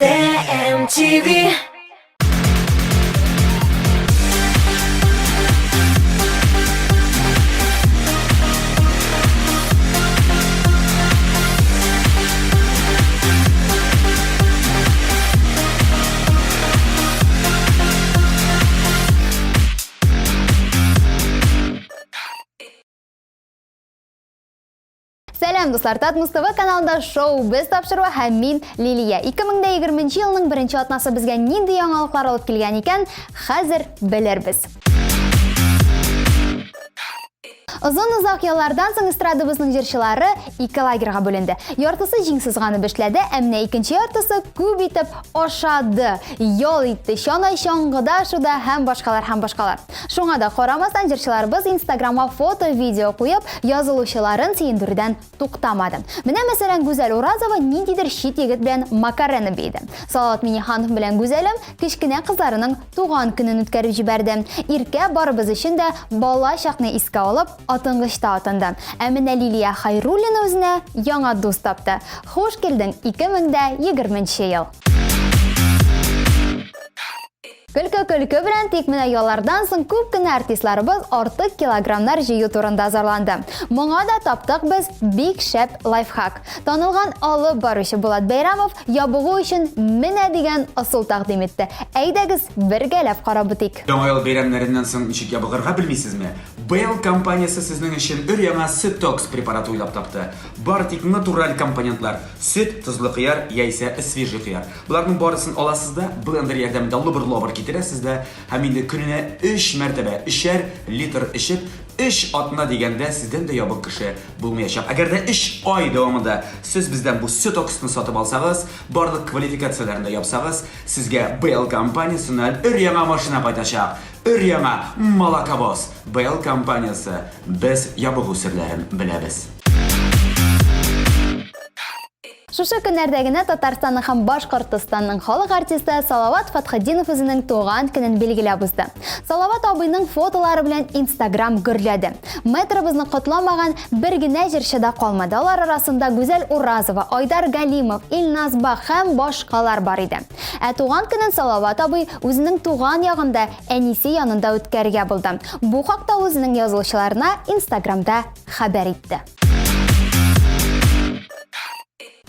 TMTV. Сәлам, дуслар! Татмус ТВ каналында шоу Без тапшыруы һәм мин Лилия. 2020 елның беренче атнасы безгә нинди яңалыклар алып килгән икән, хәзер белербез. Озын-озак яллардан соң эстрадабызның җырчылары ике лагерьга бүленде. Яртысы җиң сызганып эшләде, ә менә икенче яртысы күп итеп ашады, ял итте, чана чаңгыда шуда һәм башкалар һәм башкалар. Шуңа да карамастан, җырчыларыбыз Инстаграмга фото, видео куеп, язылучыларын сөендерүдән туктамады. Менә, мәсәлән, Гүзәл Уразова ниндидер чит егет белән Макарена биеде. Салават Миннеханов белән Гүзәлем кечкенә кызларының туган көнен үткәреп җибәрде. Иркә барыбыз өчен дә бала чакны искә алып, атынгычта атынды. Ә менә Лилия Хайруллина үзенә яңа дус тапты. Хуш килдең, 2020 ел! Көлке көлке белән, тик менә яллардан соң күп кенә артистларыбыз артык килограммнар җыю турында зарланды. Моңа да таптык без бик шәп лайфхак. Танылган алып баручы Булат Бәйрамов ябыгу өчен менә дигән ысул тәкъдим итте. Әйдәгез, бергәләп карап үтик. Яңа ел бәйрәмнәреннән соң ничек ябыгырга белмисезме? Bell компаниясе сезнең өчен өр-яңа Сетокс препараты уйлап тапты. Бары тик натураль компонентлар, сөт, тозлы кыяр яисә свежий кыяр. Боларның барысын аласыз да, блендер ярдәмендә лобыр-лобыр китерәсез дә һәм инде көненә өч мәртәбә өчәр литр эчеп, өч атна дигәндә сездән дә ябык кеше булмаячак. Әгәр дә өч ай дәвамында сез бездән бу Сетоксны сатып алсагыз, барлык квалификацияләрен дә япсагыз, сезгә Bell компаниясеннән өр-яңа машина кайтачак. Өр-яңа молоковоз! Bell компаниясе, без ябыгу серләрен беләбез. Шушы көннәрдә генә Татарстанның һәм Башкортостанның халык артисты Салават Фатхетдинов үзенең туган көнен билгеләп узды. Салават абыйның фотолары белән Инстаграм гөрләде. Мэтрыбызны котламаган бер генә җырчы да калмады. Алар арасында Гүзәл Уразова, Айдар Галимов, Илназ Бах һәм башкалар бар иде. Ә туган көнен Салават абый үзенең туган ягында, әнисе янында үткәрергә булды. Бу хакта ул үзенең язылучыларына Инстаграмда хәбәр итте.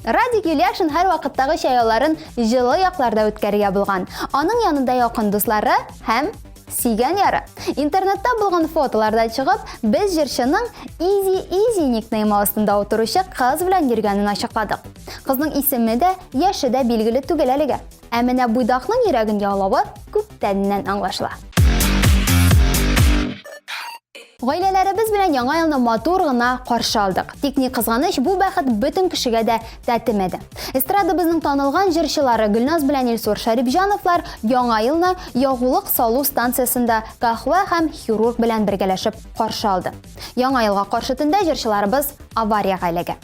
Радик Юльякшин һәрвакыттагыча ялларын җылы якларда үткәрергә булган. Аның янында якын дуслары һәм сөйгән яры. Интернетта булган фотолардан чыгып, без җырчының Изи Изи никнеймы астында утыручы кыз белән йөргәнен ачыкладык. Кызның исеме дә, яше дә билгеле түгел әлегә. Ә менә буйдакның йөрәген яулавы күптәннән аңлашыла. Гаиләләребез белән яңа елны матур гына каршы алдык. Тик ни кызганыч, бу бәхет бөтен кешегә дә тәтемәде. Эстрадабызның танылган җырчылары Гөлназ белән Илсур Шәрипҗановлар яңа елны ягулык салу станциясендә каһвә һәм хирург белән бергәләшеп каршы алды. Яңа елга каршы төндә җырчыларыбыз авариягә эләгә.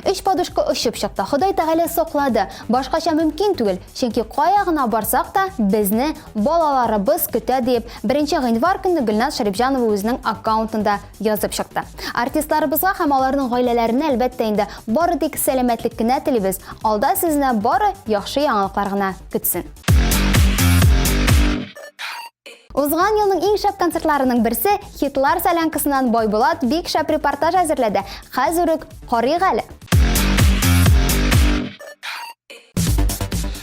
Өч подушка очып чыкты. Ходай Тәгалә саклады. Башкача мөмкин түгел, чөнки кая гына барсак та, безне балаларыбыз көтә, диеп, беренче гыйнвар көнне Гөлназ Шәрипҗанова үзенең аккаунтында язып чыкты. Артистларыбызга һәм аларның гаиләләренә, әлбәттә инде, бары тик сәламәтлек кенә телибез. Алда сезне бары яхшы яңалыклар гына көтсен. Узган елның иң шәп концертларының берсе Хитлар солянкасыннан Байбулат бик шәп репортаж әзерләде. Хәзер үк карыйк әле.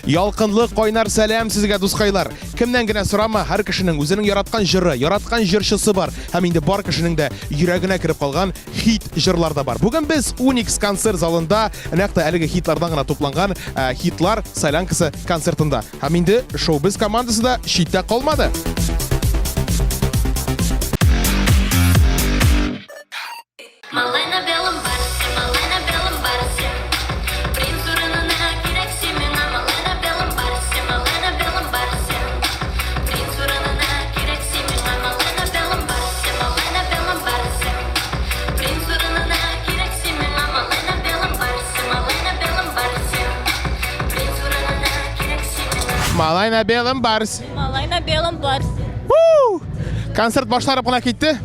Ялкынлы кайнар сәлам сезгә, дускайлар! Кемнән генә сорама, һәр кешенең үзенең яраткан җыры, яраткан җырчысы бар. Һәм инде бар кешенең дә йөрәгенә кереп калган хит җырлар да бар. Бүген без Уникс концерт залында нәкъ тә әлеге хитлардан гына тупланган э, хитлар солянкасы концертында. Һәм инде шоу-біз командасы да читтә калмады. Малай на белом барсе, малай на белом барсе. Принц урынына кирәк син миңа. Малай на белом барсе, малай на белом барсе. Принц урынына кирәк син миңа. Малай на белом барсе, малай на белом барсе. Принц урынына кирәк син миңа. Малай на белом барсе, малай на белом барсе. Принц урынына кирәк син миңа. Малай на белом барсе. Малай на белом барсе. Концерт башланып кына китте.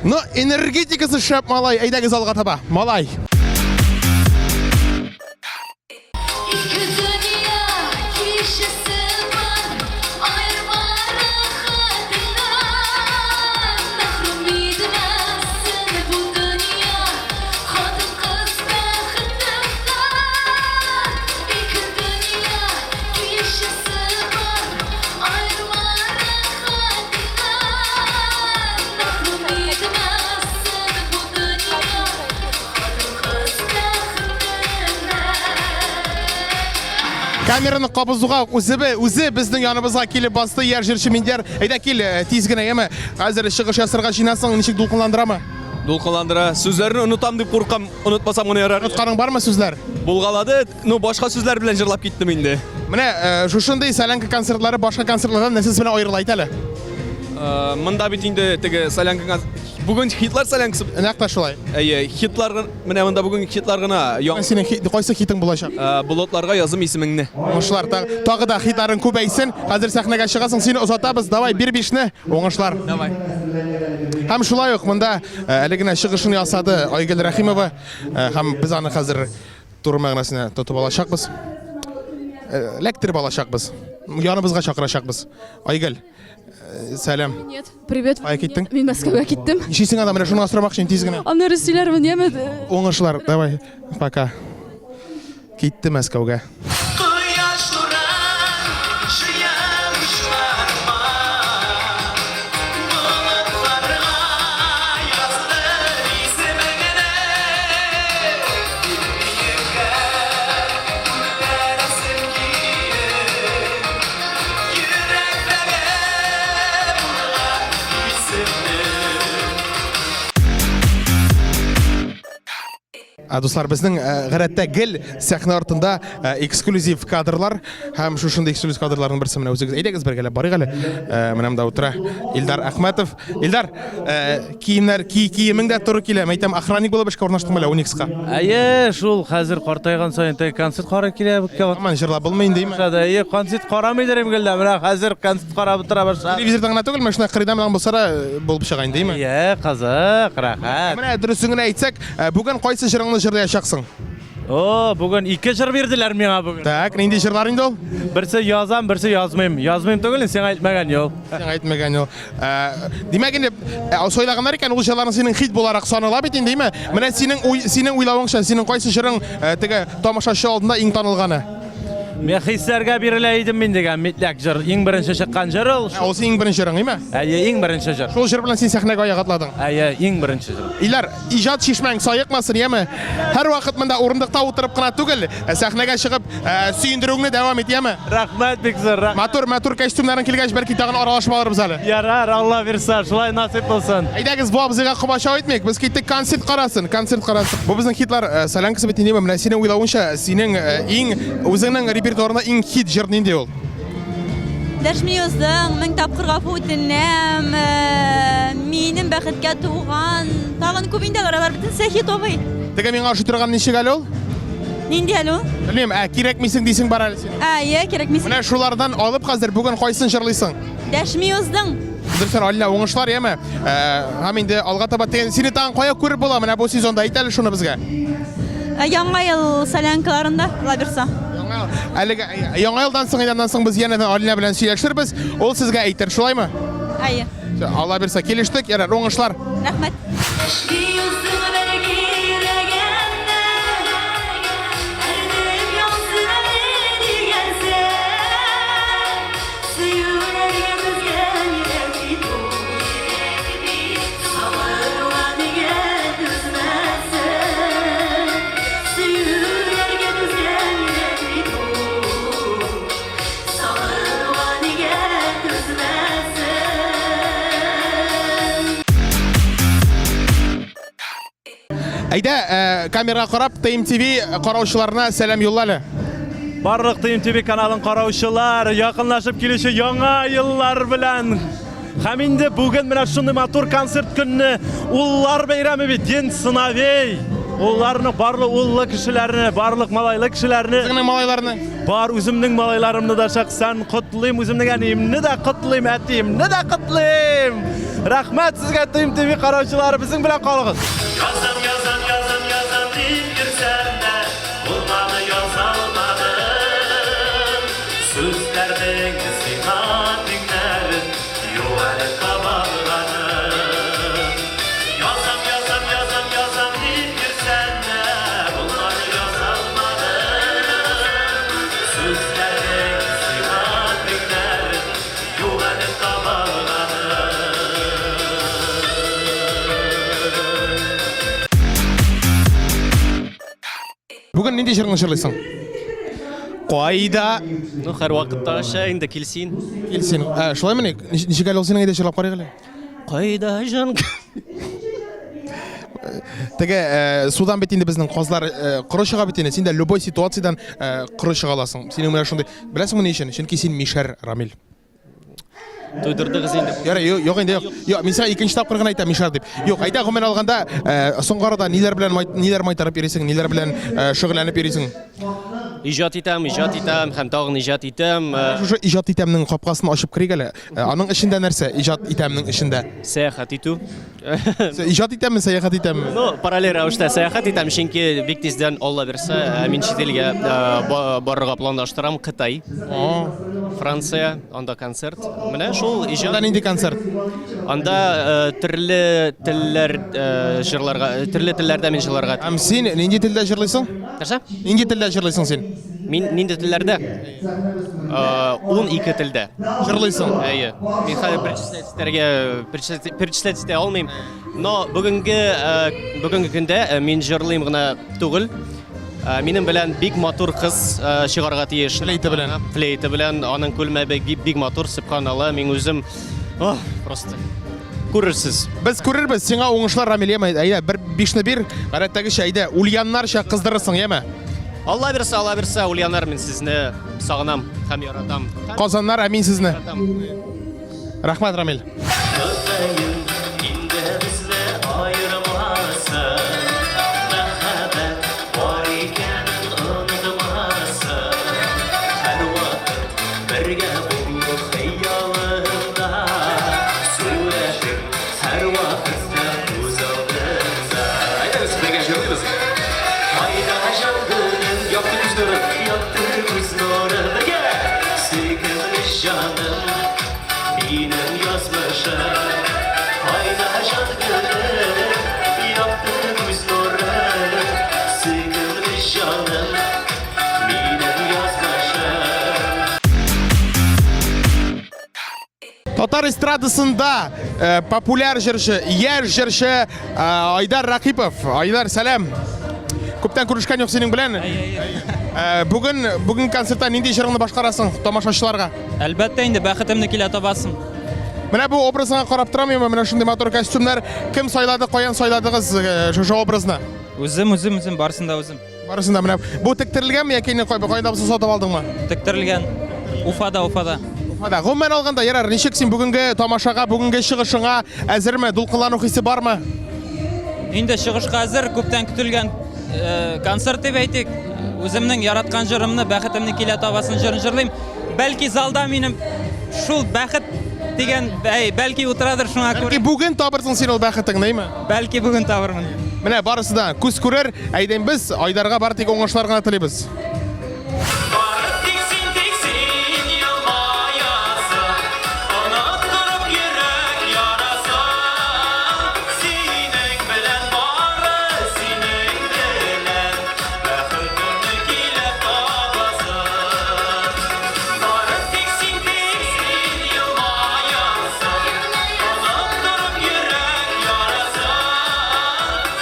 Но энергетикасы шәп малай. Әйдәгез алга таба. Малай. Ике дөнья. Кешесе бар, аерма рәхәтеннән. Мәхрүм итмәс сине бу дөнья, хатын-кыз бәхетеннән. Ике дөнья кешесе бар, аерма рәхәтеннән. Мәхрүм итмәс сине бу дөнья, хатын-кыз бәхетеннән. Камераны кабызуга үзе үзе безнең яныбызга килеп басты яшь җырчы Миндияр. Әйдә кил, тиз генә, яме. Хәзер чыгыш ясарга җыенасың, ничек дулкынландырамы? Дулкынландыра. Сүзләрне онытам дип куркам, онытмасам гына ярар. Онытканың бармы сүзләр? Булгалады, ну башка сүзләр белән җырлап киттем инде. Менә шушындый солянка концертлары башка концертлардан нәрсәсе белән аерыла, әйт әле. Монда бит инде теге солянка бүген хитлар солянкасы. Нәкъ тә шулай. Әйе, хитлар менә монда бүген хитлар гына. Синең хит, кайсы хитың булачак? Болытларга язым исемеңне. Уңышлар. Тагы да хитларың күбәйсен. Хәзер сәхнәгә чыгасың, сине озатабыз. Давай, бир бишне. Уңышлар. Давай. Һәм шулай ук монда әле генә чыгышын ясады Айгөл Рәхимова. Һәм без аны хәзер туры мәгънәсенә тотып алачакбыз. Эләктереп алачакбыз. Яныбызга чакырачакбыз. Айгөл, сәлам. Нет, привет. Кая киттең? Мин Мәскәүгә киттем. Нишлисең анда? Менә шуны сорамакчы идем тиз генә. Аннары сөйләрмен, яме. Уңышлар, давай, пока. Китте Мәскәүгә. Кояш нурын җыям учларыма, Болытларга яздым исемеңне. Биеккә күтәрәсем килеп, Йөрәктәге булган исемең. Дуслар, безнең гадәттә гел сәхнә артында эксклюзив кадрлар һәм шушындый эксклюзив кадрларның берсе менә үзегез. Әйдәгез бергәләп барыйк әле. Менә монда утыра Илдар Әхмәтов. Илдар, киемнәр, ки, киемең дә туры килә. Мәйтәм, охранник булып эшкә урнаштың әллә Уникска? Әйе, шул хәзер картайган саен теге концерт карый килә. Аман җырлап булмый инде, әйме? Әйе, концерт карамыйдыр инде гел дә. Менә хәзер концерт карап утыра башладым. Телевизордан гына түгел, менә шунда кырыйдан белән булса да булып чыга инде, әйме? Әйе, кызык, рәхәт. Менә дөресен генә әйтсәк, бүген кайсы җырыңны җырлаячаксың? О, бүген ике җыр бирделәр миңа бүген. Так, нинди җырлар инде ул? Берсе язам, берсе язмыйм. Язмыйм түгел, сиңа әйтмәгән юл. Сиңа әйтмәгән юл. Димәк инде, сайлаганнар икән, ул җырларың синең хит буларак санала бит инде, әйме? Менә синең уй, синең уйлавыңча, синең кайсы җырың теге тамашачы алдында иң танылганы? Мин хисләргә бирелә идем мин дигән Митләк җыр. Иң беренче чыккан җыр ул. Ә, ул синең иң беренче җырың, әйме? Әйе, иң беренче җыр. Шул җыр белән син сәхнәгә аяк атладың. Әйе, иң беренче җыр. Илдар, иҗат чишмәң саекмасын, яме? Һәрвакыт монда урындыкта утырып кына түгел, сәхнәгә чыгып, сөендерүеңне дәвам ит, яме? Рәхмәт бик зур, рәхмәт. Матур, матур костюмнарың килгәч, бәлки тагын аралашып алырбыз әле. Ярар, Алла бирса, шулай насыйп булсын. Әйдәгез, бу абзыйга комачау итмик. Без киттек, концерт карасын, концерт карасын. Бу безнең хитлар солянкасы бит инде. Менә синең уйлавыңча, синең иң үзеңнең репертуарыңда иң хит җыр нинди ул? Дәшми уздың, мең тапкыр гафу үтенәм, минем бәхеткә туган. Тагын күп инде алар, алар бөтенесе хитовый. Теге миңа ошый торган ничек әле ул? Нинди әле ул? Белмим, ә кирәкмисең дисең бар әле синең. Ә, иә, кирәкмисең. Менә шулардан алып хәзер бүген кайсын җырлыйсың? Дәшми уздың. Дөресен, Алина, уңышлар, яме? Һәм инде алга таба дигән сине тагын кая күреп була менә бу сезонда? Әйт әле шуны безгә. Яңа ел солянкаларында, Алла бирса. Яңа ел. Әлеге Яңа елдан соң, аннан соң без янәдән Алина белән сөйләшербез. Ул сезгә әйтер, шулаймы? Әйе. Алла бирса, килештек. Ярар, уңышлар. Рәхмәт. Дәшми уздың бәлки йөрәгемне, Әрнеп янсын әле дигәнсең. Сөюләргә түзгән йөрәк бит ул. Сагынуга нигә түзмәсен? Сөюләргә түзгән йөрәк бит ул. Сагынуга нигә түзмәсен? Әйдә, камерага карап, TMTV караучыларына сәлам юлла әле. Барлык TMTV каналын караучылар, якынлашып килүче яңа еллар белән. Һәм инде бүген менә шундый матур концерт көнне, уллар бәйрәме бит, День сыновей. Улларны, барлык уллы кешеләрне, барлык малайлы кешеләрне. Үзеңнең малайларны. Бар үземнең малайларымны да шәхсән котлыйм, үземнең әниемне дә котлыйм, әтиемне дә котлыйм. Рәхмәт сезгә, TMTV караучылар, безнең белән калыгыз. Язам, язам, язам, язам дип йөрсәм дә, булмады, яза алмадым. Сүз Сүзләрнең сиңа тиңнәрен юк әле табалганым. Язам, язам, язам, язам дип йөрсәм дә, болары язалмадым. Сүзләрнең сиңа тиңнәрен юк әле табалганым. Бүген нинди җырны җырлыйсың? Кайда? Ну, һәрвакыттагыча инде килсин. Килсин. Ә, шулаймыни? Ничек әле ул синең әйдә җырлап карыйк әле. Кайда җан? Теге э, судан бит инде безнең казлар э, коры чыга бит инде. Син дә любой ситуациядән э, коры чыга аласың. Синең менә шундый. Беләсеңме ни өчен? Чөнки син мишәр, Рамил. Туйдырдыгыз инде. Ярый, юк, юк инде, юк. Юк, мин сиңа икенче тапкыр гына әйтәм, мишәр дип. Юк, әйдә, гомумән алганда, э, соңгы арада ниләр белән ниләр майтарып йөрисең, ниләр белән э, шөгыльләнеп йөрисең? Иҗат итәм, иҗат итәм һәм тагын иҗат итәм. Э, Шушы иҗат итәмнең капкасын ачып керик әле. Аның эчендә нәрсә? Иҗат итәмнең эчендә. Сәяхәт итү. Иҗат итәмме, сәяхәт итәмме? Ну, параллель рәвештә сәяхәт итәм, чөнки бик тиздән Алла бирсә, мин чит илгә барырга планлаштырам. Кытай, Франция, анда концерт. Менә шул иҗат. Анда нинди концерт? Анда төрле телләр җырларга, төрле телләрдә мин җырларга. Һәм син нинди телдә җырлыйсың? Нәрсә? Нинди телдә җырлыйсың син? Мин нинди телләрдә? 12 телдә. Җырлыйсың? Әйе. Мин хәзер перечислять итәргә, перечислять итә алмыйм. Но бүгенге бүгенге көндә мин җырлыйм гына түгел. Минем белән бик матур кыз чыгарга тиеш. Флейта белән. Флейта белән. Аның күлмәге бик матур, сөбханалла. Мин үзем, ох, просто күрерсез. Без күрербез. Сиңа уңышлар, Рамил, яме. Әйдә, бер бишне бир. Гадәттәгечә, әйдә, ульяннарча кыздырырсың, яме. Алла бирсә, Алла бирсә, ульяннар мин сезне сагынам һәм яратам. Казаннар, ә мин сезне. Рәхмәт, Рамил. Көтәем, инде безне аермасын. Мәхәббәт бар икәнен онытмасын. Һәрвакыт бергә булу хыялымда. Сурәтең һәрвакытта күз алдымда. Әйдәгез, бергә җырлыйбыз. Кайда җан гөлем, якты күз нуры, якты күз нуры. Бергә! Сөйкемле җаным, минем язмышым. Кайда җан гөлем, якты күз нуры. Сөйкемле җаным, минем язмышым. Татар эстрадасында э, популяр җырчы, яшь җырчы э, Айдар Ракипов. Айдар, сәлам. Күптән күрешкән юк синең белән. Э, бүген бүген концертта нинди җырыңны башкарасың тамашачыларга? Әлбәттә инде бәхетемне килә табасың. Менә бу образыңа карап торам, менә шундый матур костюмнар. Кем сайлады, каян сайладыгыз шушы образны? Үзем, үзем, үзем, барысын да үзем. Барысын да менә. Бу тектерелгәнме яки инде кайда булса сатып алдыңмы? Тектерелгән. Уфада, Уфада. Уфада. Гомумән алганда, ярар, ничек син бүгенге тамашага, бүгенге чыгышыңа әзерме? Дулкынлану хисе бармы? Инде чыгышка әзер, күптән көтелгән э, концерт дип әйтик. Үземнең яраткан җырымны, бәхетемне килә табасын җырын җырлыйм. Бәлки залда минем шул бәхет дигән, әй, бәлки утырадыр шуңа күрә. Бәлки бүген табырсың син ул бәхетеңне, әйме? Бәлки бүген табырмын. Менә барысы да күз күрер. Әйдәң без Айдарга бары тик уңышлар гына телибез. Бары тик син, тик син елмаясың, Оныттырып йөрәк ярасын. Синең белән бары синең белән Бәхетемне килә табасың. Бары тик син, тик син елмаясың, Оныттырып йөрәк ярасын.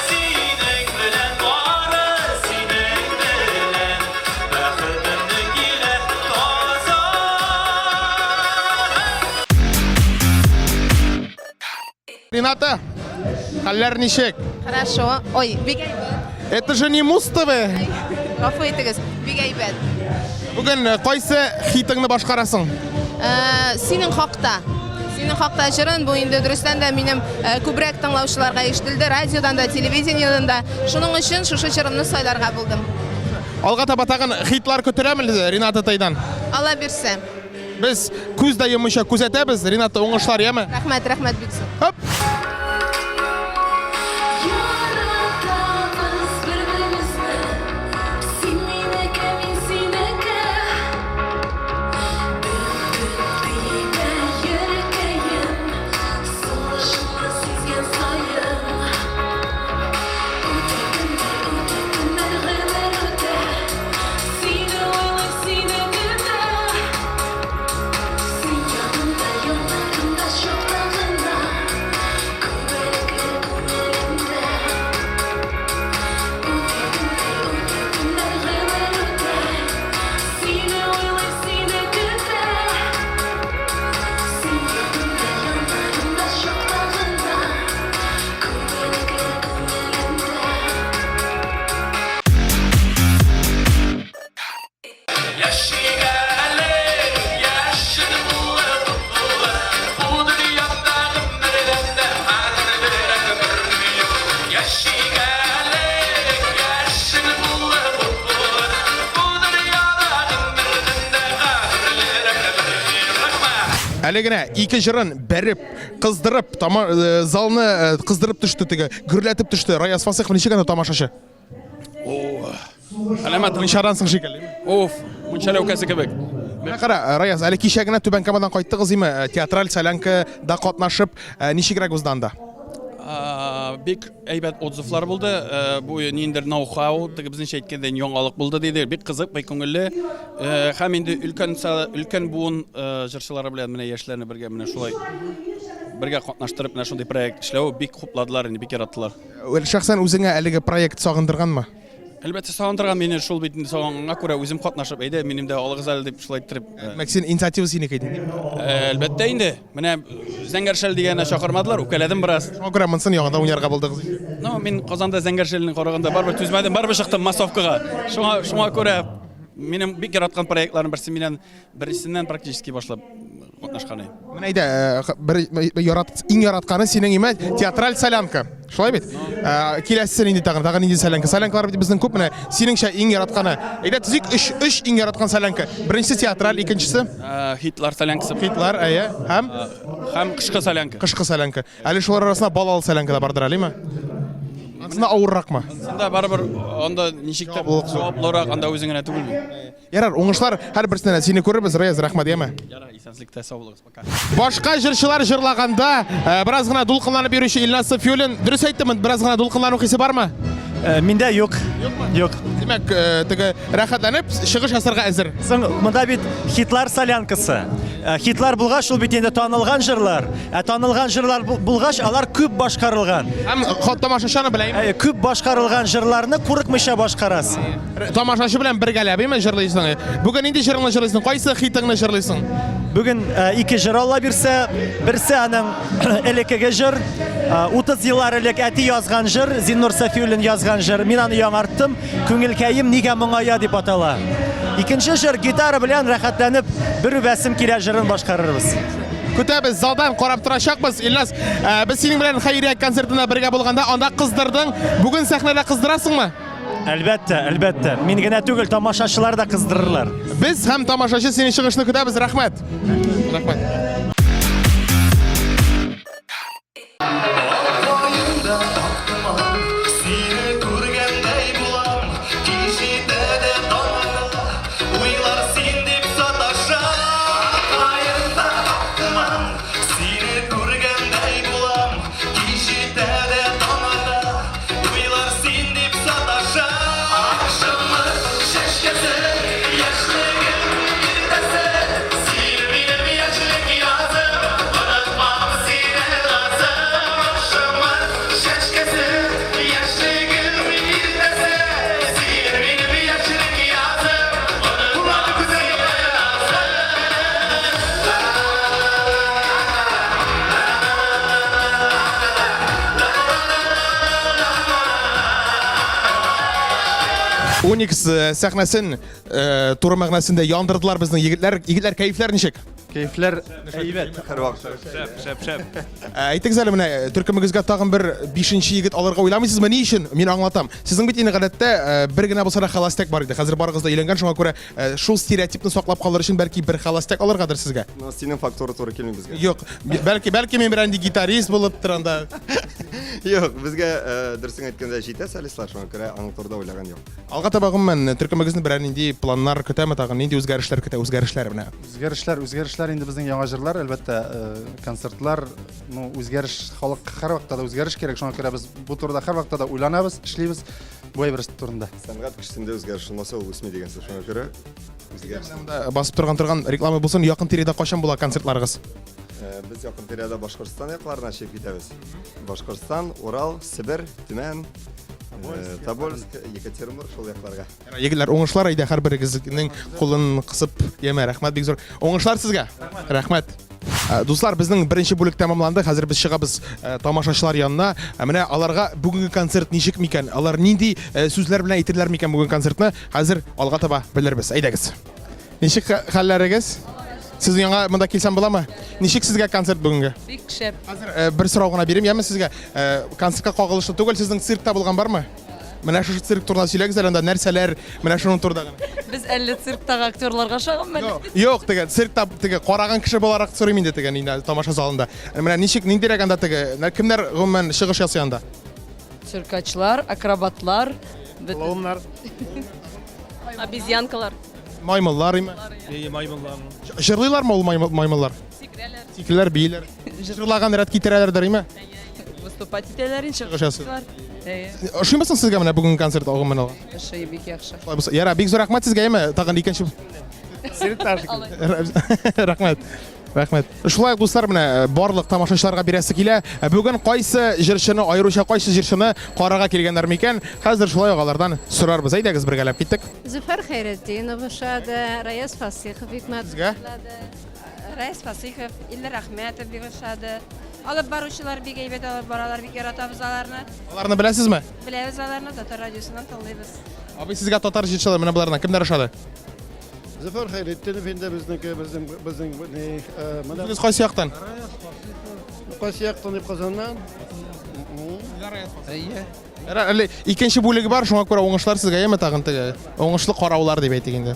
Синең белән бары синең белән Бәхетемне килә табасың. Рената, хәлләр ничек? Хорошо. Ой, бик әйбәт. Это же не Муз-ТВ. Гафу итегез, бик әйбәт. Бүген э, кайсы хитыңны башкарасың? Э, Синең хакта. Синең хакта җырын бу инде дөрестән дә минем э, күбрәк тыңлаучыларга ишетелде, радиодан да, телевидениедән дә. Шуның өчен шушы җырымны сайларга булдым. Алга таба тагын хитлар көтеләме Рената Тайдан? Алла бирсә. Без күз дә йоммыйча күзәтәбез. Рената, уңышлар, яме? Рәхмәт, рәхмәт бик зур. Хоп! Яратабыз бер-беребезне, син минеке, мин синеке. Әле генә ике җырын бәреп, кыздырып, тама, э, залны э, кыздырып төште теге, гөрләтеп төште. Раяз Фасыйхов ничек анда тамашачы? Әләмәт. Мунчадан соң шикелле. Уф, мунча ләүкәсе кебек. Менә кара, э, Раяз, әле кичә генә Түбән Камадан кайттыгыз име? Театраль солянкада катнашып, ничегрәк узды анда? Бик Әйбәт отзывлар булды. Э, бу ниндидер ноу-хау, теге безнеңчә әйткәндә яңалык булды диде. Бик кызык, бик күңелле. Э, һәм инде өлкән өлкән буын э, җырчылары белән менә яшьләрне бергә менә шулай бергә катнаштырып менә шундый проект эшләү бик хупладылар, инде бик яраттылар. Шәхсән үзеңә әлеге проект сагындырганмы? Әлбәттә, сагындырган мине шул бит инде сагынганга күрә үзем катнашып, әйдә, минем дә алыгыз әле дип шулай иттереп. Э, Димәк, син инициатива синеке иде. Э, әлбәттә инде. Менә Зәңгәр шәл дигәненә чакырмадылар, үпкәләдем бераз. Шуңа күрә монысын яңадан уйнарга булдыгыз. Ну, мин Казанда Зәңгәр шәлне караганда барыбер түзмәдем, барыбер чыктым массовкага. Шуңа шуңа күрә минем бик яраткан проектларым берсе миннән беренчесеннән практически башлап катнашкан идем. Менә әйдә, э, бер ярат, иң яратканы синең име театраль солянка. Шулай бит? Э, киләсесе нинди тагын? Тагын нинди солянка? Солянкалар бит безнең күп менә. Синеңчә иң яратканы. Әйдә төзик өч өч иң яраткан солянка. Беренчесе театраль, икенчесе э, хитлар солянкасы. Хитлар, әйе. Һәм һәм кышкы солянка. Кышкы солянка. Әле шулар арасында балалы солянка да бардыр әлеме? Ансында авырракмы? Ансында барыбер анда ничек тә җаваплырак, анда үзең генә түгел бит. Ярар, уңышлар һәрберсенә дә. Сине күрербез, Раяз, рәхмәт, яме. Ярар, исәнлектә, сау булыгыз, пока. Башка җырчылар җырлаганда, э, бераз гына дулкынланып йөрүче Илназ Сафиуллин, дөрес әйттеме, бераз гына дулкынлану хисе бармы? Э, миндә юк. Юкмы? Юк. Димәк, э, теге рәхәтләнеп чыгыш ясарга әзер. Соң монда бит хитлар солянкасы. Хитлар булгач, ул бит инде танылган җырлар. Ә танылган җырлар булгач, алар күп башкарылган. Һәм тамашачыны беләм. Күп башкарылган җырларны курыкмыйча башкарасың. Тамашачы белән бергәләп, әйме, җырлыйсың. Бүген нинди җырыңны җырлыйсың? Кайсы хитыңны җырлыйсың? Бүген э, ике җыр Алла бирсә, берсе аның элеккеге җыр, 30 э, еллар элек әти язган җыр, Зиннур Сафиуллин язган җыр. Мин аны яңарттым. Күңелкәем нигә моңая дип атала. Икенче җыр гитара белән рәхәтләнеп бер үбәсем килә җырын башкарырбыз. Көтәбез, залдан карап торачакбыз. Илназ, э, без синең белән хәйрия концертында бергә булганда анда кыздырдың. Бүген сәхнәдә кыздырасыңмы? Әлбәттә, әлбәттә. Мин генә түгел, тамашачылар да кыздырырлар. Без һәм тамашачы синең чыгышны көтәбез. Рәхмәт. Рәхмәт. Уйлар син дип саташа Акшамы чәчкәсе Яшьлегем иртәсе Син минем яшьлек язым Онытмам сине назым Акшамы чәчкәсе Яшьлегем иртәсе Син минем яшьлек язым Онытмам сине назым Уникс э, сәхнәсен э, туры мәгънәсендә яндырдылар безнең егетләр. Егетләр, кәефләр ничек? Кәефләр әйбәт. Һәрвакыт. Шәп, шәп, шәп. Э, әйтегез әле менә төркемегезгә тагын бер бишенче егет алырга уйламыйсызмы? Ни өчен? Мин аңлатам. Сезнең бит инде гадәттә бер генә булса да холостяк бар иде. Хәзер барыгыз да өйләнгән, шуңа күрә шул стереотипны саклап калыр өчен бәлки бер холостяк алыргадыр сезгә. Но синең фактура туры килми безгә. Юк, бәлки, бәлки мин берәр нинди гитарист булып тор анда. Юк, безгә э, дөресен әйткәндә җитә солистлар, шуңа күрә аның турында уйлаган юк. Алга таба гомумән төркемегезне берәр нинди планнар көтәме тагын, нинди үзгәрешләр көтә, үзгәрешләр менә. Үзгәрешләр, үзгәрешләр инде безнең яңа җырлар, әлбәттә, э, концертлар, ну, үзгәреш, халык һәрвакытта да үзгәреш кирәк, шуңа күрә без бу турыда һәрвакытта да уйланабыз, эшлибез бу әйбер турында. Сәнгать кешесендә үзгәреш булмаса, ул үсми дигән сүз, шуңа күрә Үзгәреш. Монда басып торган торган реклама булсын, якын тирәдә кайчан була концертларыгыз? Э, без якын тирәдә Башкортстан якларына чыгып китәбез. Башкортстан, Урал, Себер, Төмән, э, Тобольск, Екатеринбург шул якларга. Егетләр, уңышлар әйдә һәрберегезнең кулын кысып, яме, рәхмәт бик зур. Уңышлар сезгә. Рәхмәт. Э, дуслар, безнең беренче бүлек тәмамланды. Хәзер без чыгабыз э, тамашачылар янына. Ә менә аларга бүгенге концерт ничек микән? Алар нинди э, сүзләр белән әйтерләр микән бүген концертны? Хәзер алга таба белербез. Әйдәгез. Ничек хәлләрегез? Сез яңа монда килсәм буламы? Ничек сезгә концерт бүгенге? Бик шәп. Хәзер бер сорау гына бирим, яме сезгә. Концертка кагылышлы түгел, сезнең циркта булган бармы? Менә шушы цирк турында сөйләгез әле анда нәрсәләр, менә шуның турында гына. Без әллә цирктагы актерларга ошаганмы әле? Юк, теге циркта теге караган кеше буларак сорыйм инде теге инде тамаша залында. Менә ничек, ниндирәк анда теге, кемнәр гомумән чыгыш ясый анда? Циркачлар, акробатлар, клоуннар, обезьянкалар. Маймыллар име? Әйе, маймыллар. Җырлыйлармы ул маймыллар? Сикерәләр. Сикерәләр, бииләр. Җырлаган рәт китерәләрдер име? Выступать итәләр инде, Чыгыш ясыйлар. Әйе. Ошыймы соң сезгә менә бүгенге концерт гомумән алганда? Ошый, бик яхшы. Шулай булса, яра, бик зур рәхмәт сезгә, әйме? Тагын икенче Рәхмәт. Рәхмәт. Шулай ук, дуслар, менә э, барлык тамашачыларга бирәсе килә. Э, бүген кайсы җырчыны, аеруча кайсы җырчыны карарга килгәннәр микән? Хәзер шулай ук алардан сорарбыз. Әйдәгез бергәләп киттек. Зөфәр Хәйретдинов ошады, Раяз Фасыйхов бик матур Сезгә? җырлады. Раяз Фасыйхов, Илнар Әхмәтов бик ошады. Алып баручылар бик әйбәт алып баралар, бик яратабыз аларны. Аларны беләсезме? Беләбез аларны, татар радиосыннан тыңлыйбыз. Абый, сезгә татар җырчылары менә болардан кемнәр ошады? Зөфәр Хәйретдинов инде безнеке, безнең безнең ни, э, менә Үзегез кайсы яктан? Кайсы яктан дип Казаннан? Әйе. Әле икенче бүлеге бар, шуңа күрә уңышлар сезгә, яме тагын теге уңышлы караулар дип әйтик инде.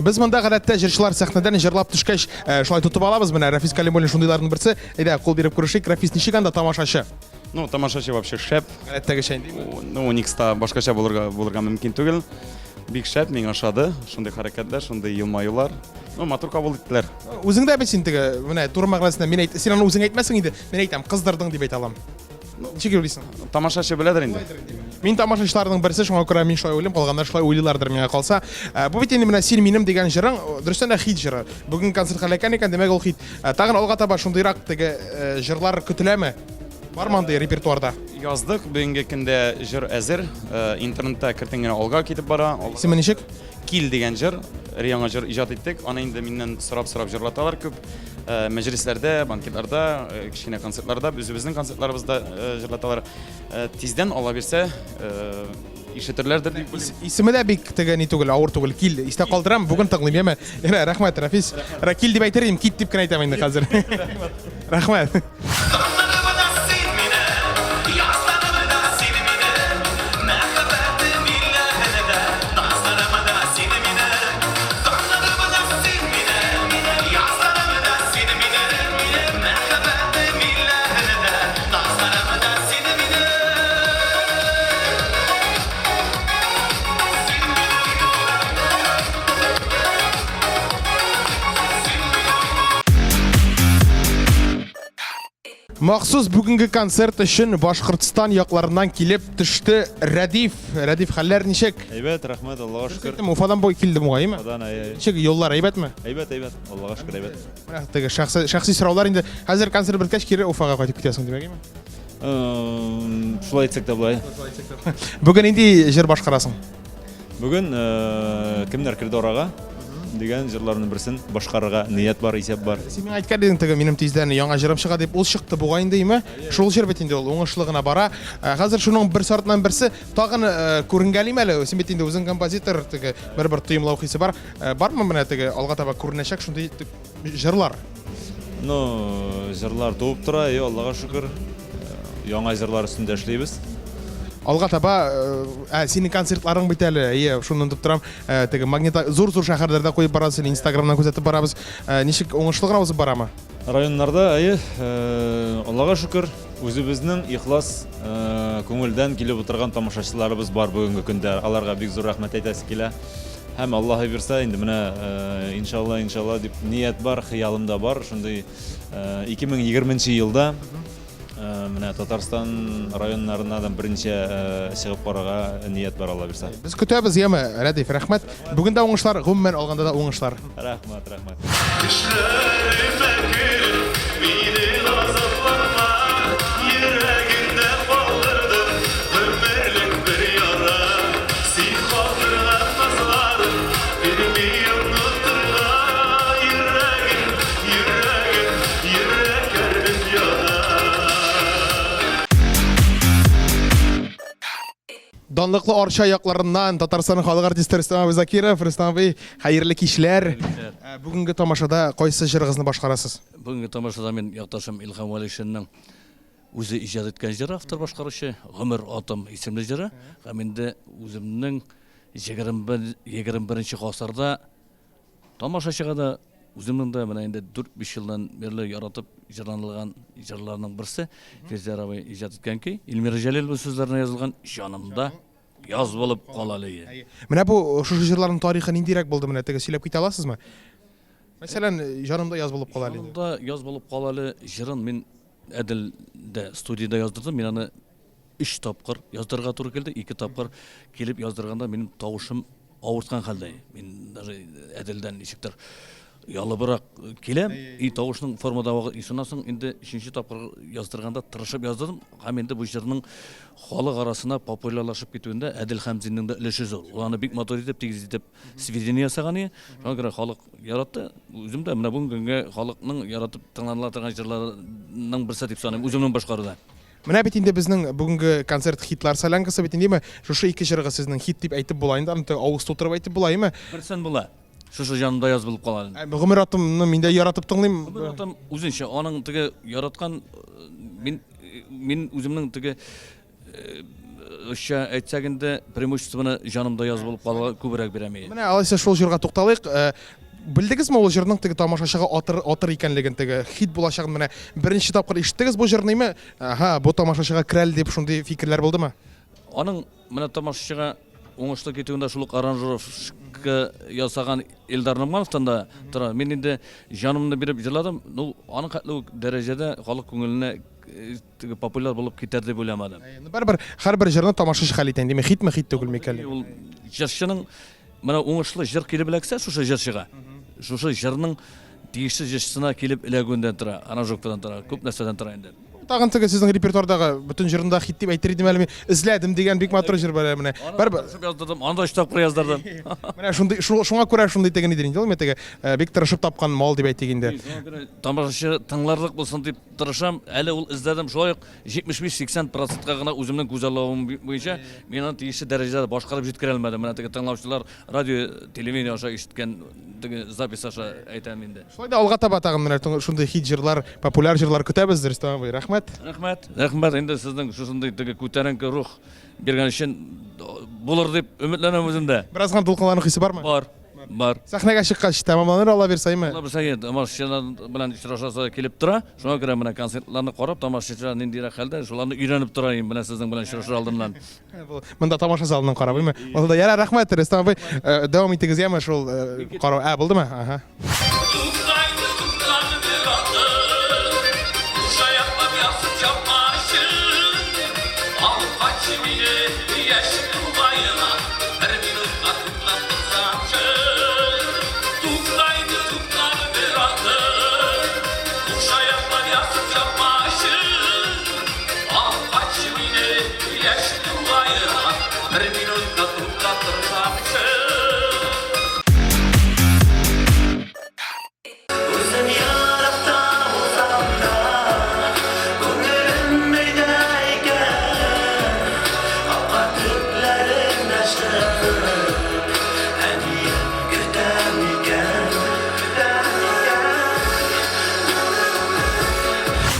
Без монда гадәттә җырчылар сәхнәдән җырлап төшкәч, э, шулай тотып алабыз. Менә Рафис Калимуллин шундыйларның берсе. Әйдә, кул биреп күрешик. Рафис, ничек анда тамашачы? Ну, тамашачы вообще шәп. Гадәттәгечә инде. Ну, Уникста башкача булырга булырга мөмкин түгел. Бик шәп, миңа ошады. Шундый хәрәкәтләр, шундый елмаюлар. Ну, матур кабул иттеләр. Үзең дә бит син теге, менә туры мәгънәсендә мин әйт, син аны үзең әйтмәсең инде, мин әйтәм, кыздырдың дип әйтә алам. Ничек уйлыйсың? Тамашачы беләдер инде. Мин тамашачыларның берсе, шуңа күрә мин шулай уйлыйм, калганнар шулай уйлыйлардыр миңа калса. Ә, бу бит инде менә син минем дигән җырың, дөрестән дә хит җыры. Бүген концертка эләккән икән, димәк ул хит. Ә, тагын алга таба шундыйрак теге э, җырлар көтеләме? Бармы андый репертуарда? Яздык, бүгенге көндә җыр әзер. Э, интернетта кертен генә алга китеп бара. Исеме ничек? Кил дигән җыр, яңа җыр иҗат иттек. Аны инде миннән сорап-сорап җырлаталар күп. Э, мәҗлесләрдә, банкетларда, э, кечкенә концертларда, үзебезнең концертларыбызда э, җырлаталар. Тиздән Алла бирсә, ишетерләрдер дип уйлыйм. Исеме дә бик теге ни түгел, авыр түгел. Кил, истә калдырам, бүген тыңлыйм, яме. Рәхмәт, Рафис. Кил дип әйтер идем, кит дип кенә әйтәм инде хәзер. Рәхмәт. Махсус бүгенге концерт өчен Башкортстан якларыннан килеп төште Рәдиф. Рәдиф, хәлләр ничек? Әйбәт, рәхмәт, Аллага шөкер. Уфадан бой килде бугай, әйме? Уфадан, әй, әй. Ничек юллар әйбәтме? Әйбәт, әйбәт, Аллага шөкер, әйбәт. Менә теге шәхси, шәхси сораулар инде. Хәзер концерт беткәч кире Уфага кайтып китәсең димәк, әйме? Шулай әйтсәк тә була. Бүген нинди җыр башкарасың? Бүген э, кемнәр керде арага дигән җырларның берсен башкарырга ният бар, исәп бар. Син миңа әйткән идең теге минем тиздән яңа җырым чыга дип, ул чыкты бугай инде, име? Шул җыр бит инде ул уңышлы гына бара. Ә, Хәзер шуның берсе артыннан берсе тагын э, күренгәлиме әле? Син бит инде үзең композитор, теге бер-бер тоемлау хисе бар. Э, Бармы менә теге алга таба күренәчәк шундый җырлар? Ну, җырлар туып тора, и Аллага шөкер. Яңа җырлар өстендә эшлибез. Алга таба, ә, синең концертларың бит әле, әйе, шуны онытып торам. Ә, теге магнита зур-зур шәһәрләрдә куеп барасың, Инстаграмнан күзәтеп барабыз. Ә, ничек уңышлы гына узып барамы? Районнарда, әйе, Аллага шөкер, үзебезнең ихлас күңелдән килеп утырган тамашачыларыбыз бар бүгенге көндә. Аларга бик зур рәхмәт әйтәсе килә. Һәм Аллаһы бирсә, инде менә иншалла, иншалла дип ният бар, хыялым да бар. Шундый 2020 елда менә Татарстан районнарына да берничә чыгып карарга ният бар, Алла бирсә. Без көтәбез, яме, Рәдиф, рәхмәт. Бүген дә уңышлар, гомумән алганда да уңышлар. Рәхмәт, рәхмәт. Төшләремә кереп, мине газаплатма, Йөрәгемдә калдырдың гомерлек бер яра. Син калдырган назларың бирми онытырга, Йөрәгем, йөрәгем, йөрәк әрнеп яна. Данлыклы Арча якларыннан Татарстанның халык артисты Рөстәм абый Закиров. Рөстәм абый, хәерле кичләр. Ә, Бүгенге тамашада кайсы җырыгызны башкарасыз? Бүгенге тамашада мин якташым Илһам Вәлишинның үзе иҗат иткән җыры, автор башкаручы, Гомер атым исемле җыры. Һәм инде үземнең 21 21 гасырда тамашачыга да үземнең дә менә инде 4-5 елдан бирле яратып җырланылган җырларның берсе Фирзәр абый иҗат иткән көй. Эльмира Җәлилова сүзләренә язылган Җанымда яз булып кал әле. Менә бу шушы җырларның тарихы ниндирәк булды менә теге сөйләп китә аласызмы? Мәсәлән, Җанымда яз булып кал әле. Җанымда яз булып кал әле җырын мин Әделдә студиядә яздырдым. Мин аны өч тапкыр яздырырга туры килде. Ике тапкыр килеп яздырганда минем тавышым авырткан хәлдә. Мин даже Әделдән ничектер ялыбрак киләм, и тавышның формада вакыт, и шуннан соң инде өченче тапкыр яздырганда тырышып яздырдым. Һәм инде бу җырның халык арасына популярлашып китүендә Әдел Хәмзиннең дә өлеше зур. Ул аны бик матур итеп, тигез итеп сведение ясаган иде. Шуңа күрә халык яратты. Үзем дә менә бүгенге көнгә халыкның яратып тыңланыла торган җырларының берсе дип саныйм, үземнең башкаруда. Менә бит инде безнең бүгенге концерт хитлар солянкасы бит инде, шушы ике җырыгыз сезнең хит дип әйтеп була инде, аны авыз тутырып әйтеп була, әйеме? Берсен була. Шушы җанымда яз булып кала әле. Гомер атымны мин дә яратып тыңлыйм. Гомер атым үзенчә, аның теге яраткан мин мин үземнең теге Русча әйтсәк инде, преимуществоны җанымда яз булып калуга күбрәк бирәм. Менә алайса шул җырга тукталыйк. Белдегезме ул җырның теге тамашачыга атыр, атыр икәнлеген, теге хит булачагын менә беренче тапкыр ишеттегез бу җырныймы? Аһа, бу тамашачыга керәл дип шундый фикерләр булдымы? Аның менә тамашачыга уңышлы китүендә шул ук аранжировка ясаган Илдар Ногмановтан да тора. Мин инде җанымны биреп җырладым. Ну, аның хәтле үк дәрәҗәдә халык күңеленә теге популяр булып китәр дип уйламадым. Ну, барыбер һәрбер җырны тамашачы хәл итә инде. Хитме, хит түгелме икән? Ул җырчының менә уңышлы җыр килеп эләксә шушы җырчыга, шушы җырның тиешле җырчысына килеп эләгүендән тора, аранжировкадан тора, күп нәрсәдән тора инде. Тагын теге сезнең репертуардагы бөтен җырны да хит дип әйтер идем әле мин. Эзләдем дигән бик матур җыр бар әле менә. Барыбер тырышып яздырдым, аны да өч тапкыр яздырдым. Менә шундый шуңа күрә шундый теге нидер инде ул, менә теге бик тырышып тапкан мал дип әйтик инде. Шуңа күрә тамашачы тыңларлык булсын дип Тырышам, әле ул эзләдем, шулай ук 75-80 процентка гына үземнең күзаллавым буенча мин аны тиешле дәрәҗәдә башкарып җиткерә алмадым. Менә теге тыңлаучылар радио, телевидение аша ишеткән теге запись аша әйтәм инде. Шулай да алга таба тагын менә шундый хит җырлар, популяр җырлар көтәбез, Рөстәм абый. Рәхмәт. Рәхмәт. Рәхмәт инде сезнең шушындый теге күтәренке рух биргән өчен булыр дип өметләнәм үзем дә. Бераз гына дулкынлану хисе бармы? Бар. Бар. Сәхнәгә чыккач тәмамланыр Алла бирсә, әйме? Алла бирсә, әйе, тамашачылар белән очрашасы килеп тора. Шуңа күрә менә концертларны карап, тамашачылар ниндирәк хәлдә, шуларны өйрәнеп тора инде менә сезнең белән очрашыр алдыннан. Монда тамаша залыннан карап, әйме? Булды. Ярар, рәхмәт, Рөстәм абый. Э, дәвам итегез, яме шул э, карау. Ә, булдымы? Ага.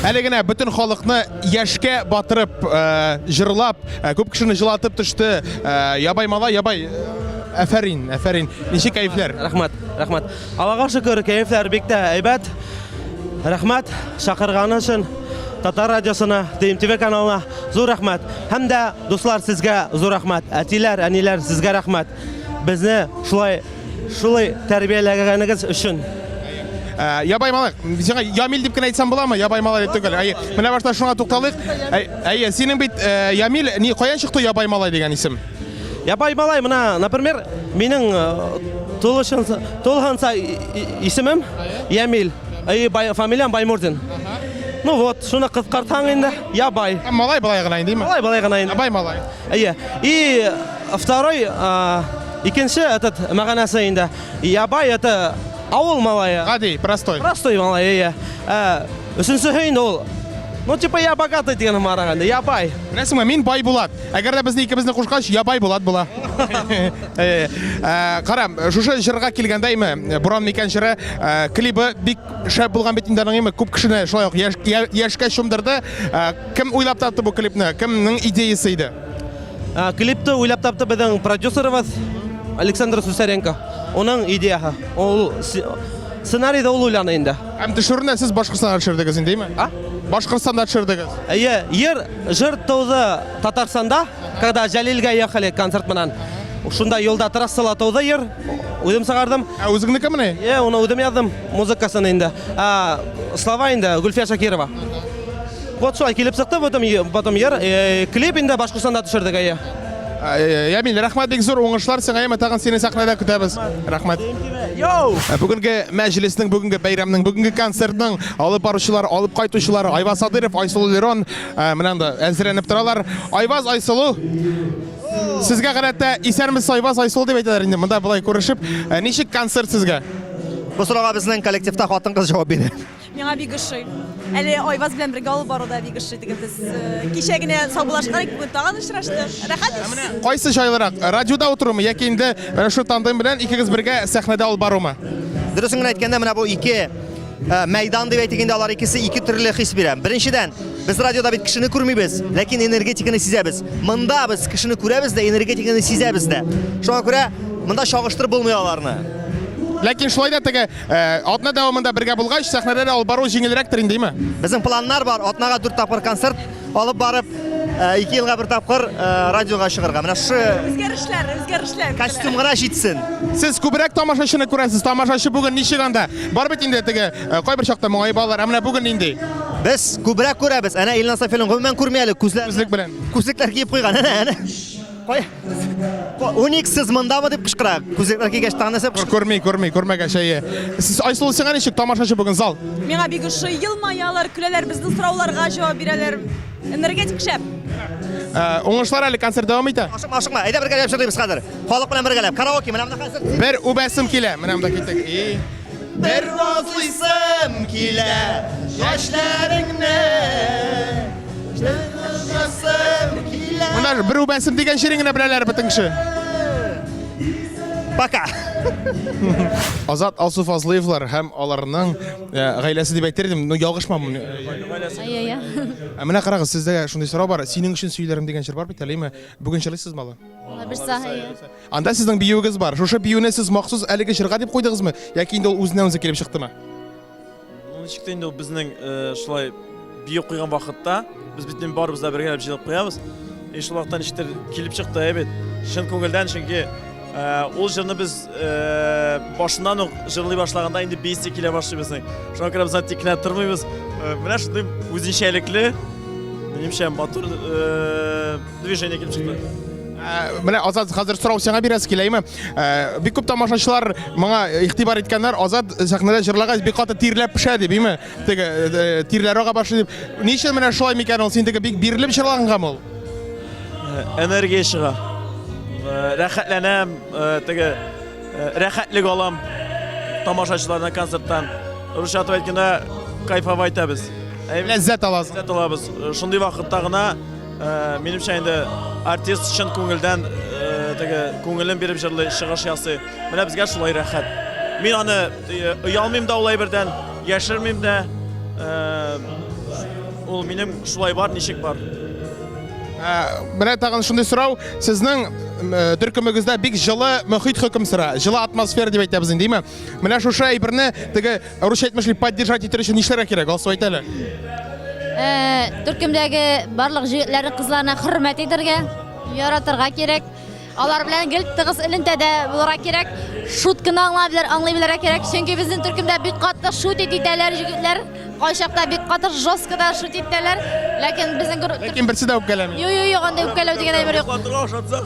Әле генә бөтен халыкны яшькә батырып, э, җырлап, э, күп кешене җылатып төште. Э, Ябай малай, ябай, әфәрин, әфәрин. Ничек кәефләр? Рәхмәт, рәхмәт. Аллага шөкер, кәефләр бик тә әйбәт. Рәхмәт чакырганы өчен Татар радиосына, ТМТВ каналына зур рәхмәт. Һәм дә, дуслар, сезгә зур рәхмәт. Әтиләр, әниләр, сезгә рәхмәт. Безне шулай шулай тәрбияләгәнегез өчен. Ә, Ябай малай, сиңа Ямил дип кенә әйтсәм буламы? Ябай малай дип түгел. Әйе, менә башта шуңа тукталыйк. Әйе, синең бит э, Ямил, ни каян чыкты Ябай малай дигән исем? Ябай малай, менә, например, минең тулышынса, тулһанса исемем Ямил. И бай, фамилиям Баймурзин. Ну вот, шуны кыскартсаң инде, Ябай. Малай болай гына инде, Малай болай гына инде. Ябай малай. Әйе. И второй, икенче этот мәгънәсе инде. Ябай это авыл малае. Гади, простой. Простой малай, әйе. Өченчесе инде ул. Ну, типа, я богатый дигән һымарак инде, я бай. Беләсеңме, мин бай Булат. Әгәр дә безне икебезне кушкач, я бай Булат була. Э, э, Кара, шушы җырга килгәндә име, Буран микән җыры, э, клибы бик шәп булган бит инде аның име, күп кешене шулай ук яшь- я- яшькә чумдырды. Кем уйлап тапты бу клипны? Кемнең идеясе иде? Клипты уйлап тапты безнең продюсерыбыз Александр Сусаренко. Уның идеяһы. Ул сценарийда ул уйланы инде. Һәм төшерүне сез Башкортстанда төшердегез инде, әйме? А? Башкортстанда төшердегез. Әйе, ер җыр туды Татарстанда, когда Җәлилгә ехали концерт менән. Шунда юлда трассала туды ер. Үзем чыгардым. Ә үзеңнекемени? Е, уны үзем яздым, музыкасын инде. Ә, слова инде Гөлфия Шакирова. Вот шулай килеп чыкты, потом, потом ер, э, клип инде Башкортстанда төшердек, әйе. Э, Ямил, рәхмәт бик зур уңышлар сиңа, әмма тагын сине сәхнәдә көтәбез. Рәхмәт. Йоу! Э, Бүгенге мәҗлеснең, бүгенге бәйрәмнең, бүгенге концертның алып баручылар, алып кайтучылар Айваз Садыров, Айсылу Лерон, э, менә анда әзерләнеп торалар. Айваз, Айсылу, сезгә гадәттә исәнмесез Айваз, Айсылу дип әйтәләр инде. Монда болай күрешеп, ничек концерт сезгә? Бу сорауга безнең коллективта хатын-кыз җавап бирә. Миңа бик ошый. Әле Айваз белән бергә алып бару да бик ошый. Теге без э, кичә генә саубуллашкан идек, бүген тагын очраштык. Рәхәт ич. Кайсы җайлырак, радиода утырумы яки инде менә шул тандем белән икегез бергә сәхнәдә алып барумы? Дөресен генә әйткәндә, менә бу ике э, мәйдан дип әйтик инде, алар икесе ике төрле хис бирә. Беренчедән, без радиода бит кешене күрмибез, ләкин энергетиканы сизәбез. Монда без кешене күрәбез дә, энергетиканы сизәбез дә. Шуңа күрә монда чагыштырып булмый аларны. Ләкин шулай да теге Э, атна дәвамында бергә булгач, сәхнәдә дә алып бару җиңелрәктер инде, димме? Безнең планнар бар, атнага 4 тапкыр концерт алып барып, 2 э, елга бер тапкыр э, радиога чыгарга. Менә шушы Үзгәрешләр, үзгәрешләр. Костюм гына җитсен. Сез күбрәк тамашачыны күрәсез. Тамашачы бүген ничек анда? Бар бит инде теге кайбер чакта моңаеп алалар. Ә менә бүген нинди? Без күбрәк күрәбез. Әнә Илназ Сафиуллин гомумән күрми әле, күзләр. Күзлек белән. Күзлекләр киеп куйган. Әнә, әнә. Кая? Уникс сез мондамы дип кычкыра. Күзлекләр кигәч тагын нәрсә кычкыра? Күрми, күрми, күрмәгәч, әйе. Сез Айсылу сиңа ничек тамашачы бүген зал? Миңа бик ошый, елмаялар, көләләр, безнең сорауларга җавап бирәләр. Энергетик шәп. Э, уңышлар әле концерт дәвам итә. Ашыкма, ашыкма. Әйдә бергәләп җырлыйбыз хәзер. Халык белән бергәләп. Караоке, менә монда хәзер. Бер үбәсем килә. Менә монда киттек. И. Бер назлыйсым килә чәчләреңне. Менә бер үбәсем дигән җирен генә беләләр бөтен кеше. Пока. Азат Алсу Фазлыевлар һәм аларның э, гаиләсе дип әйтер идем, но ялгышмам. Әйе, Ә менә карагыз, сездә шундый сорау бар. Синең өчен сөйләрем дигән җыр бар бит әле, әйеме? Бүген җырлыйсызмы алы? Берса, әйе. Анда сезнең биюегез бар. Шушы биюне сез махсус әлеге җырга дип куйдыгызмы, яки инде ул үзеннән-үзе килеп чыктымы? Ну, ничек тә инде ул безнең э, шулай бию куйган вакытта, без бит инде барыбыз да бергәләп җыелып куябыз. И шул вакытта ничектер килеп чыкты әйбәт. Чын күңелдән, чөнки э, ул җырны без э, башыннан ук җырлый башлаганда инде биисе килә башлый безнең. Шуңа күрә без аны тик кенә тормыйбыз. Менә шундый үзенчәлекле, минемчә, матур движение килеп чыкты. Ә, менә Азат, хәзер сорау сиңа бирәсе килә, әйме? Ә, бик күп тамашачылар моңа игътибар иткәннәр, Азат сәхнәдә җырлагач бик каты тирләп пешә дип, әйме? Теге э, тирләр ага башлый дип. Ни өчен менә шулай микән ул? Син теге бик бирелеп җырлагангамы ул? Энергия чыга. Рәхәтләнәм, теге рәхәтлек алам тамашачылардан концерттан. Русча атып әйткәндә, кайфовать итәбез. Ләззәт аласың. Ләззәт алабыз. Шундый вакытта гына Э, минемчә инде артист чын күңелдән э, теге күңелен биреп җырлый, чыгыш ясый. Менә безгә шулай рәхәт. Мин аны э, оялмыйм да ул әйбердән, яшермим дә. Ул минем шулай бар, ничек бар. Менә тагын шундый сорау, сезнең төркемегездә бик җылы мөхит хөкем сөрә, җылы атмосфера дип әйтәбез инде, димме? Менә шушы әйберне теге Русча әйтмешли, поддержать итер өчен нишләргә кирәк? Алсу әйт әле. Э, төркемдәге барлык җегетләрне, кызларны хөрмәт итәргә, яратырга кирәк. Алар белән гел тыгыз элемтәдә булырга кирәк. Шутканы аңлап белер, аңлый белергә кирәк. Чөнки безнең төркемдә бик каты шутить итәләр җегетләр. Кайчакта бик каты жестко да шутить итәләр. Ләкин безнең Ләкин берсе дә үпкәләми. Юк, юк, юк, андый үпкәләү дигән әйбер юк. Батырга ошатсак.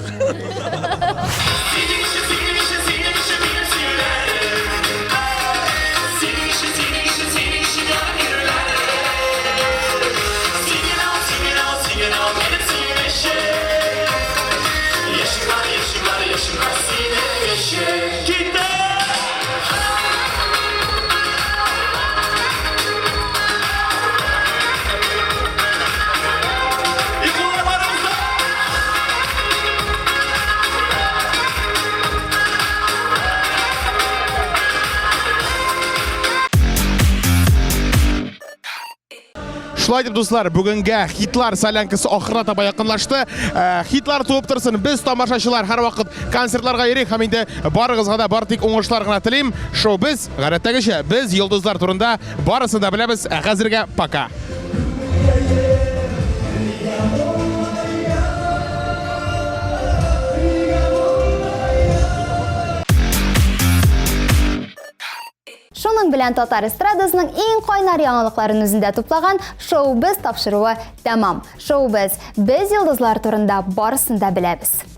Шулай дип, дуслар, бүгенгә хитлар солянкасы ахырына таба якынлашты. Э, хитлар туып торсын. Без тамашачылар һәрвакыт концертларга йөрик һәм инде барыгызга да бары тик уңышлар гына телим. Шоу без, гадәттәгечә, без йолдызлар турында барысын да беләбез. Ә хәзергә пока. Шуның белән татар эстрадасының иң кайнар яңалыкларын үзендә туплаган Шоу-без тапшыруы тәмам. Шоу-без, без йолдызлар турында барысын да беләбез.